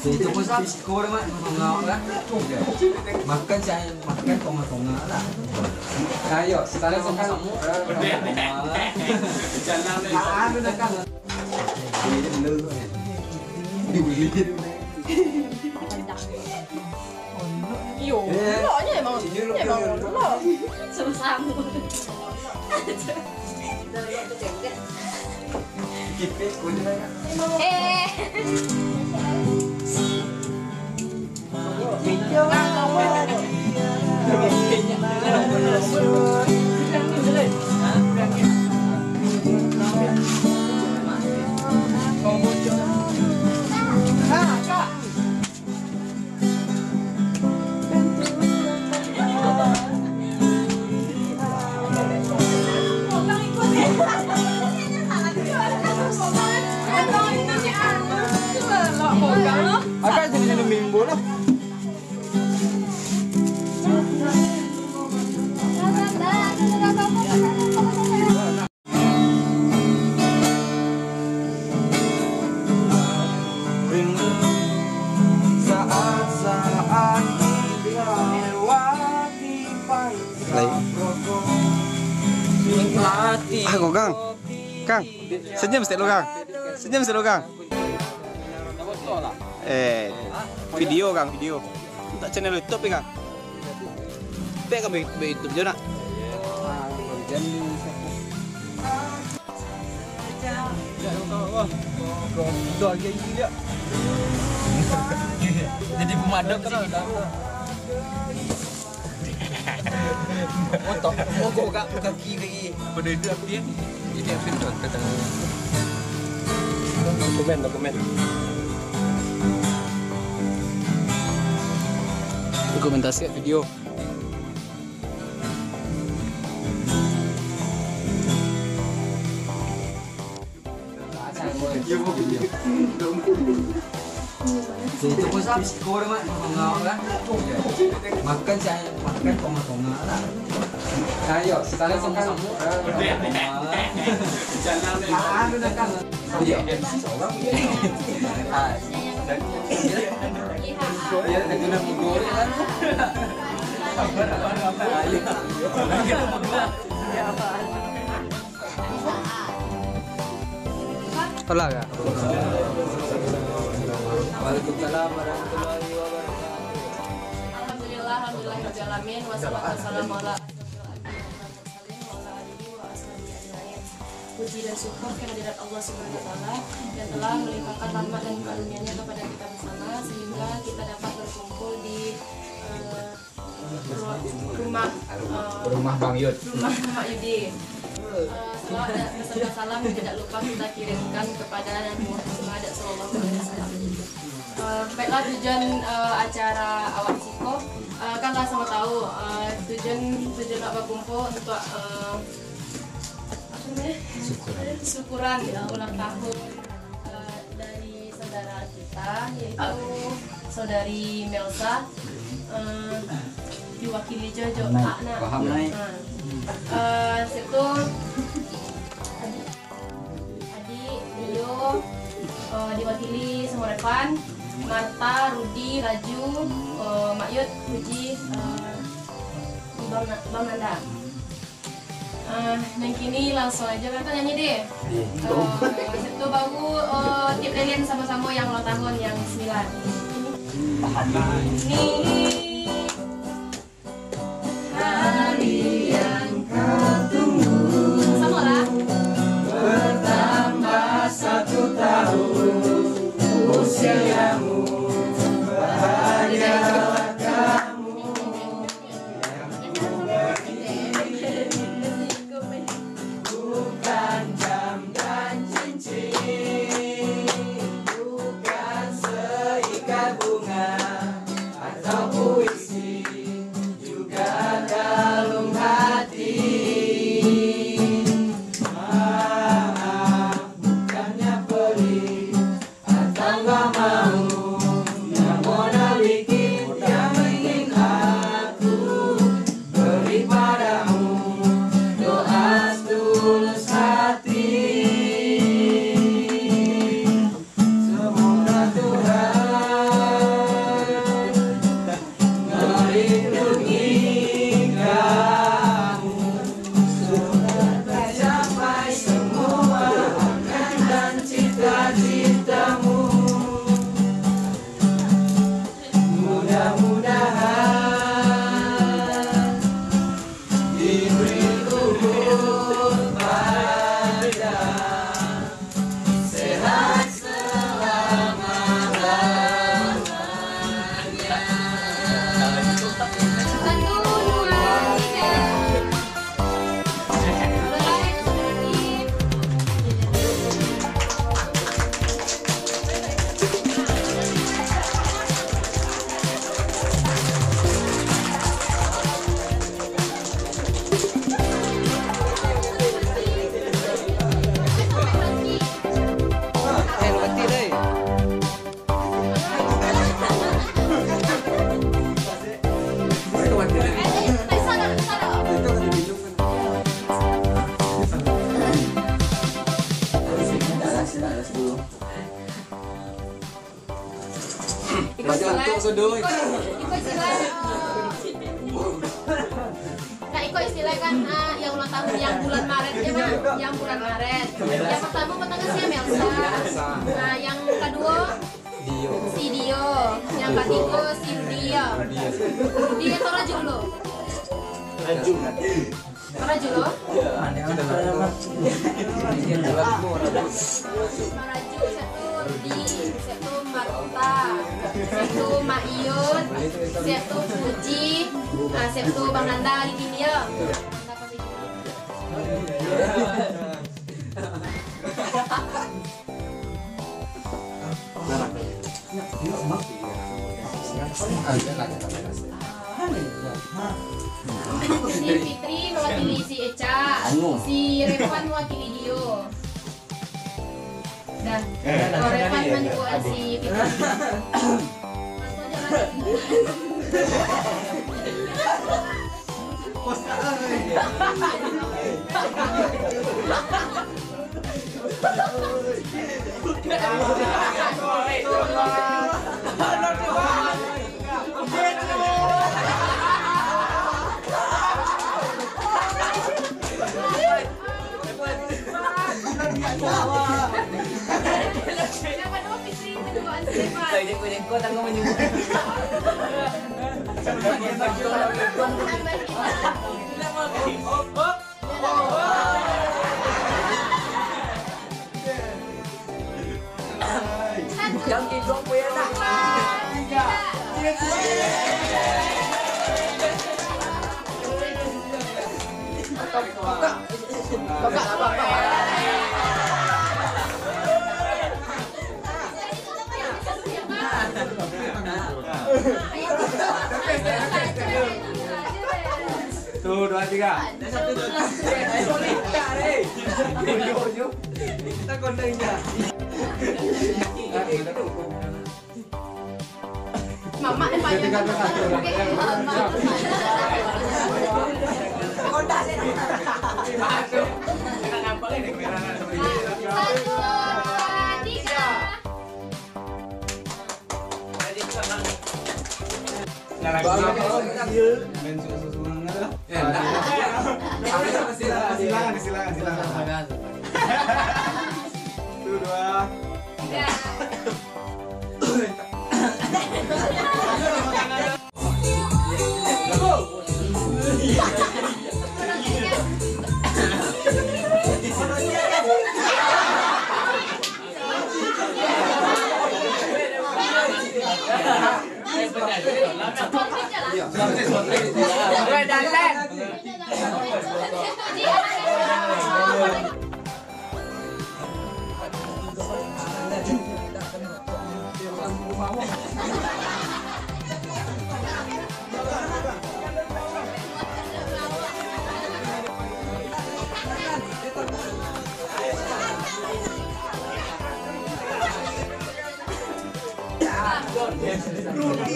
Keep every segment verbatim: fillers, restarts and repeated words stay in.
Itu pun siko dah, Mak. Makan cai, makan tonga-tonga lah. Ayo, salam sama-sama. Anu dah kan. Iyo, uloknyo emang, emang ulok. Sama-sama. Eh. Agak jadi jadi mimbo lah. Baik. Ah, kok, Kang? Kang, senyum sedikit lu, Kang. Senyum sedikit lu, Kang. Eh, video, Kang, video. Untuak channel YouTube, Kang. Pek kami buek YouTube jo nak. Jadi pemadam kan. Otak, mogok kaki lagi. Pada itu api kan. Jadi api tu angkat tangan. Komen, komen. Dokumentasi video. Itu pun siko dah, Mak. Makan cai, makan tonga-tonga lah. Ayo, salam sama-sama. Anu dah kan. Hola, Kak. Waalaikumsalam warahmatullahi wabarakatuh. Alhamdulillah, alhamdulillahirabbil alamin, wassalatu wassalamu ala asyrofil anbiya'i wal mursalin wa ala alihi wa ashabihi ajmain. Puji dan syukur kehadirat Allah Subhanahu wa Ta'ala yang telah melimpahkan rahmat dan karunia-Nya kepada kita bersama, sehingga kita dapat berkumpul di, eh, ru-, rumah, eh, rumah Bang Yud. Rumah Mak Yudi. Eh, salawat dan beserta salam tidak lupa kita kirimkan kepada Nabi Muhammad sallallahu alaihi wasallam. Eh, baiklah, tujuan, eh, acara awak di siko, eh, kan lah samo tahu, eh, tujuan, tujuan awak bakumpul untuk, eh, apa namanya? Syukuran. Syukuran, ya, ulang tahun, eh, dari saudara kita, yaitu saudari Melsa, eh, diwakili jo, jo Akna. Paham, Akna. Paham, Nay. Eh, eh, situ Adi, Rio, eh, diwakili Samuel Evan, Marta, Rudi, Raju, eh, Mak Yud, Puji, eh, Bang Na-, Bang Nanda. Eh, nan kini langsung aja kita nyanyi deh. Iya. Eh, itu baru, eh, tiup lilin sama-sama yang ulang tahun yang sembilan. Ini hari yang kau tunggu. Sama lah. Bertambah satu tahun usiamu, bahagialah kamu. Bukan jam dan cincin, bukan seikat bunga ataupun Iko istilah, iko, iko istilah, eh, nah, iko istilah kan, ah, yang ulang tahun yang bulan Maret, ya, Bang? Yang bulan Maret. Yang pertama, pertama si Melsa. Nah, yang kedua, Dio. Si Dio. Yang katigo, si Rudia. Rudia. Rudia tu raju dulu. Raju. Raju lo? Raju. Raju, siap tu Rudi, siap tu Marta, siap tu Mak Iyun, siap tu Puji, ah, siap tu Bang Nanda di sini, ya. Si Fitri mewakili si Eca, si Revan mewakili Dio. Dah. Kalau Revan manyuguhan si Fitri. Satu, dua, tiga. Satu, dua, tiga. Eh, sorry, tak, eh. Kita kondang je. Mamak yang banyak. Satu, dua, tiga. Nah, lagi. Main susu-susu mana dah? Eh, enggak. Silakan, silakan, silakan, silakan. Satu, dua. Tiga.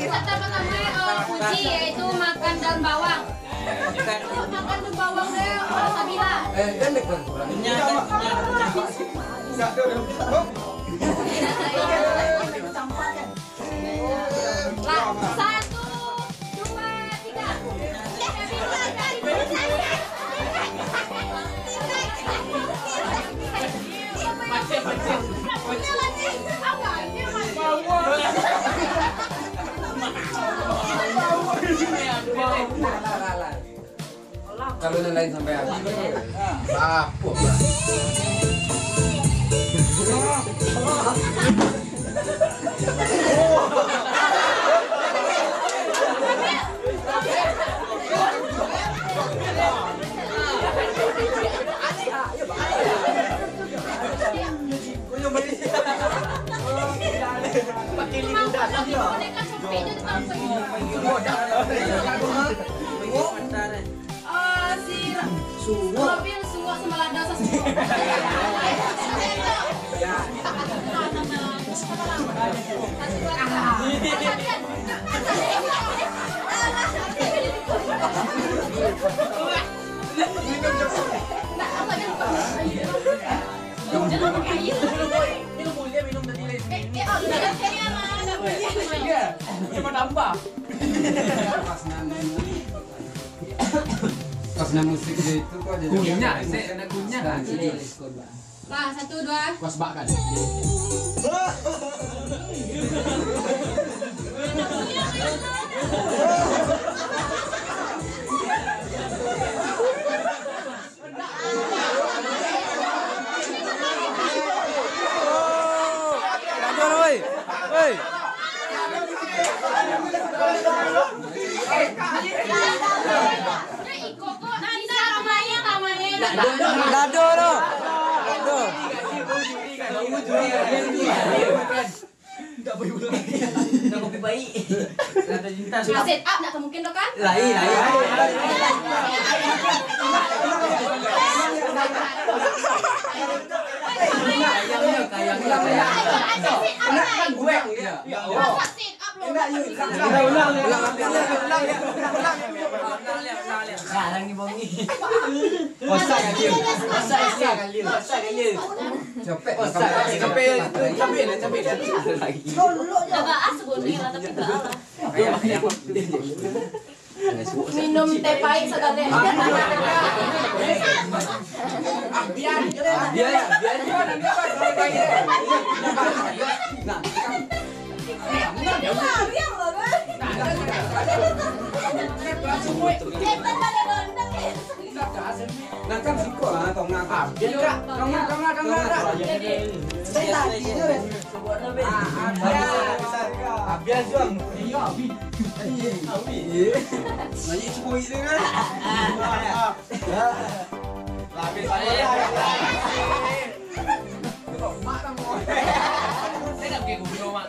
Pertama-tama, eh, kunci yaitu makan daun bawang. Makan daun bawang deh, eh, Sabila. Eh, kan dekat. Lah, satu, dua, tiga. Kalau nan lain sampai habis, apo? Pakai lilin dalam yo. Ah, si Ra-, Suwok. Robin, suwok sama lada sasuwok. Minum, Joko. Nak, apa dia lupa? Jangan pakai air. Cuma tambah. Pas nan, pas nan musik dia itu kok jadi kunyah, sih, ada kunyah. Nah, jadi. Lah, satu, dua. Kuas bak kan? Lanjut, oi. Oi. Dado tu. Dado. Dah kopi baik. Set up nak mungkin tu kan? Lain, lain. Kayang dia, kayang dia, kayang. Nak kan gue. Ya Allah. Set up lo. Ulang, ulang, ulang. Ulang, ulang, ulang. Sekarang ni bongi. Osak kali. Osak kali. Osak kali. Capek. Osak kali. Capek. Capek lah, capek lah. Dah baas bunyi lah, tapi tak alah. Minum teh pahit sagaleh. Biar, biar, biar. Nah, Nah, kan siko lah, tongah. Ah, biar, Kak. Tongah, tongah, tongah, Kak. Dari tadi tu, Ren. Ah, ah, biar. Ah, biar, Juang. Iya, Abi. Iya, Abi. Iya. Lagi cukup itu, kan? Ah, ah. Lah, habis. Saya nak pergi gubernur, Mak.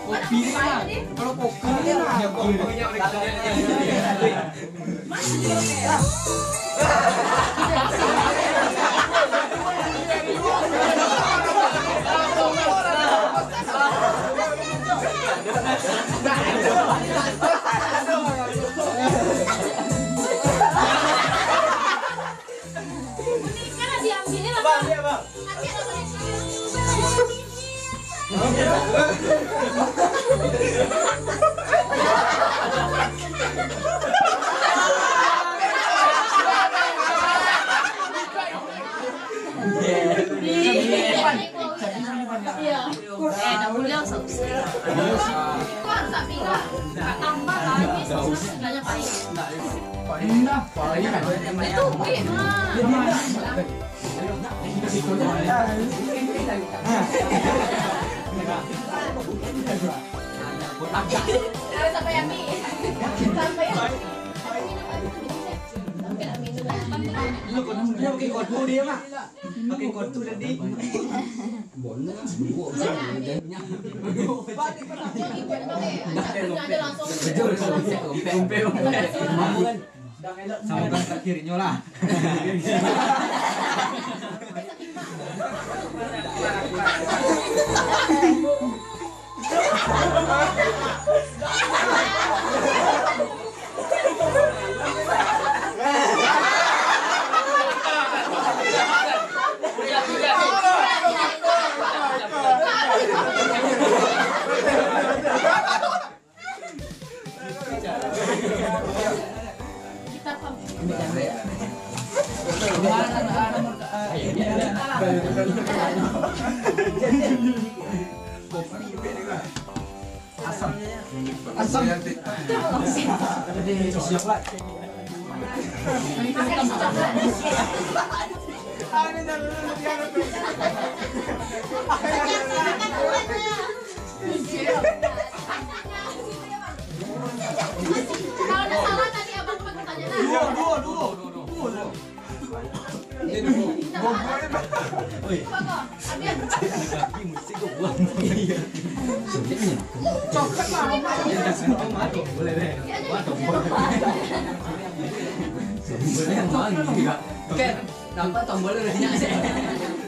Kopi lah. Kalau kopi lah. Boneka lah diambil lah, Bang. Bang, ya, Bang. Nanti ada boneka. Iya. Eh, dah boleh, usah, usah. Kau harus tak pindah? Tak tambah lah, ini sebenarnya pahit. Indah. Itu, weh, ha. Kalau sampai habis. Sampai habis. Tapi nak minum. Lu kau nak pakai kotor dia, Mak? Pakai kotor tadi. Betul, betul. Umpet, umpet. Sama kan kakirinyo lah. Asam. Asam. Jadi, siap lah. Kalau ada salah tadi, abang cepat bertanya, nah. Duo, duo, duo, duo, duo. Oi. Coklat lah. Boleh, boleh. Boleh, boleh. Oke, nampak tombolnya banyak sih.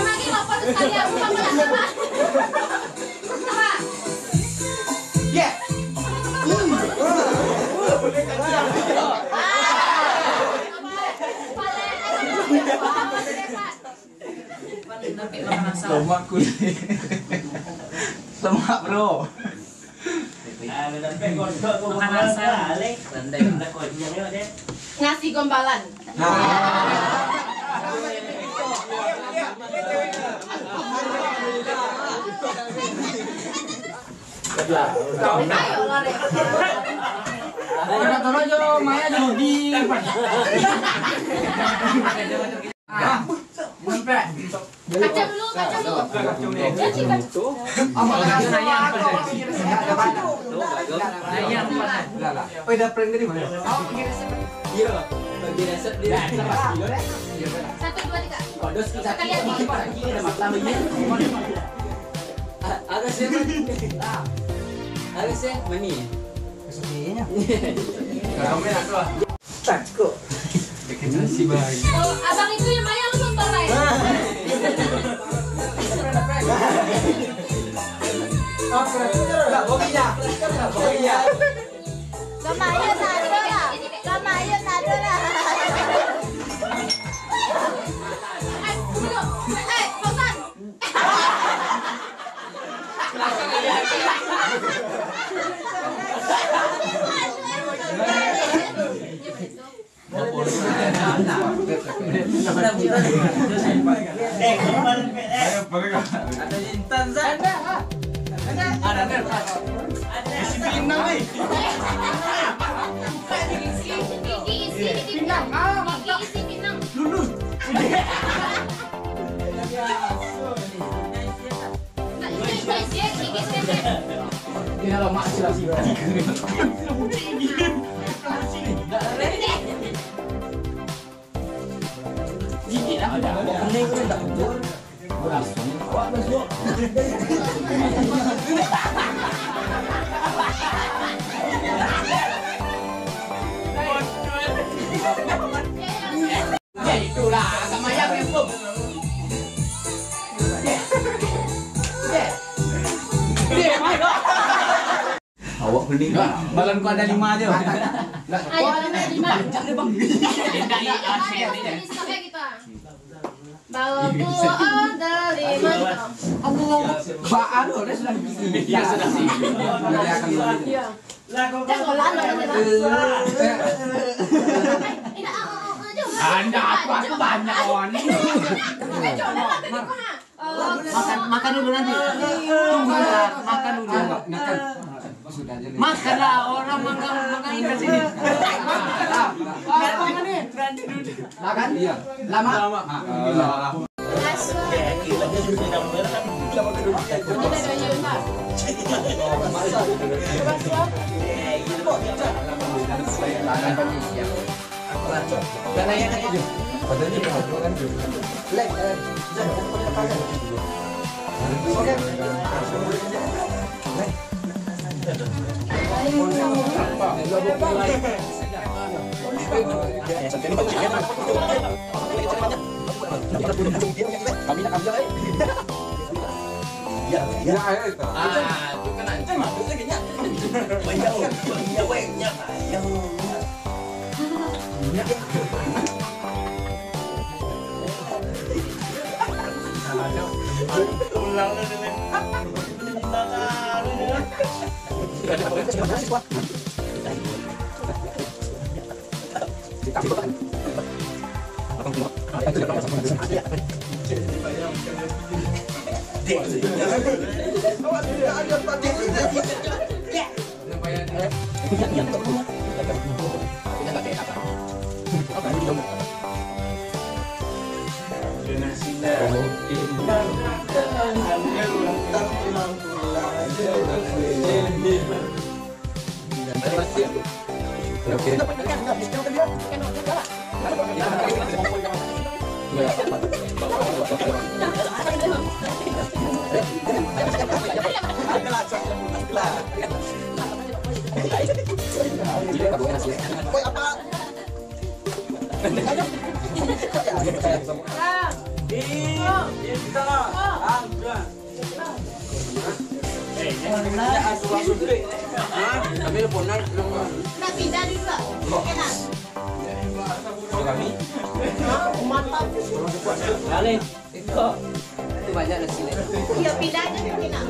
Kamari lapor tu sakali, aku lapor nak salah. Salah. Yeah. Lemak kulit. Lemak, bro. Makan rasa. Nasi gombalan. Ayo lah, Rek. Tolong jo, Maya jo rugi. Ah, sampai. Kaca dulu, kaca dulu. Kaca, kaca. Oh, dah prank tadi mana? Iya, bagi resep dia. Satu, dua, tiga. Sekali lagi. Ada masalah lagi. Agak sih, mani. Agak sih, mani. Kami nak keluar. Takut. Dekat si baik. Oh, abang itu yang banyak lu nonton, Ray. Kamayo sado lah. Kamayo sado lah. Eh, duduk. Eh, Fauzan. Isi pinang, eh. Isi, isi, isi pinang. Isi, isi pinang. Lulus. Ya, itulah, agak mayam ni, Bung. Awak pening. Balon ko ada lima aja. Ayo, ada lima. Balon ko ada lima. Allah. Ba, anu, dia sudah. Iya, sudah. Iya. Anda apa aku banyak kawan. Makan, makan dulu nanti. Tunggu, makan dulu. Makanlah, orang makan, makan ikan sini. Makan. Iya. Lama. Lama. Kami nak ambil, eh. Ya, ya. Ah, tu kan anjing masuk lagi, nyak. Banyak, oh. Banyak, weh, nyak. Yang, nyak. Nyak. Ulang lah, dulu. Oke. Nak pindah dulu, Kak? Enak. Hah? Mantap. Balik. Itu banyak nasi, Lek. Iya, pindah aja dulu, Kak.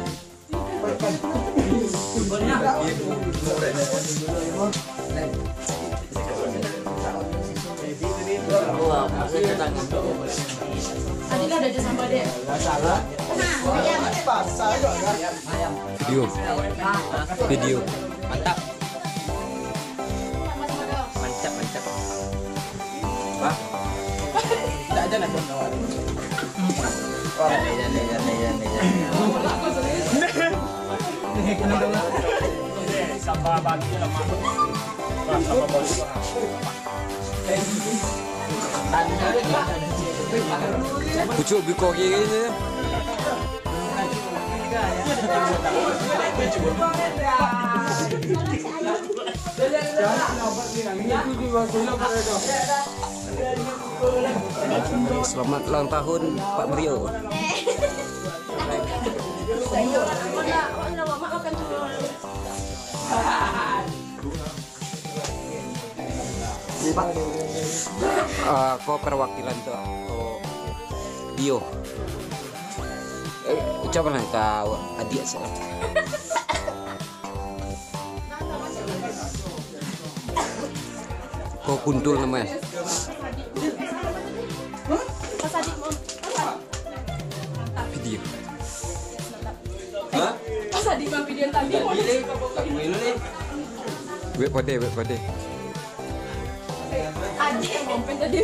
Video. Video. Mantap. Mantap, mantap. Wah. Tak ada nak. Wah, jangan, jangan, jangan, jangan. Sabar, bantu lah, Mak. Wah, sabar, bantu lah. Pucuk biko gini. Selamat ulang tahun, Pak Mario. Ah, ko perwakilan tu, ko Dio. Eh, ucapkanlah ka adiak saya. Ko kuntul namanya. Video. Hah? Pas Adi bang video tadi. Jadi, Lek, tak boleh, Lek. Wek pade, wek pade. Adi yang mampir tadi.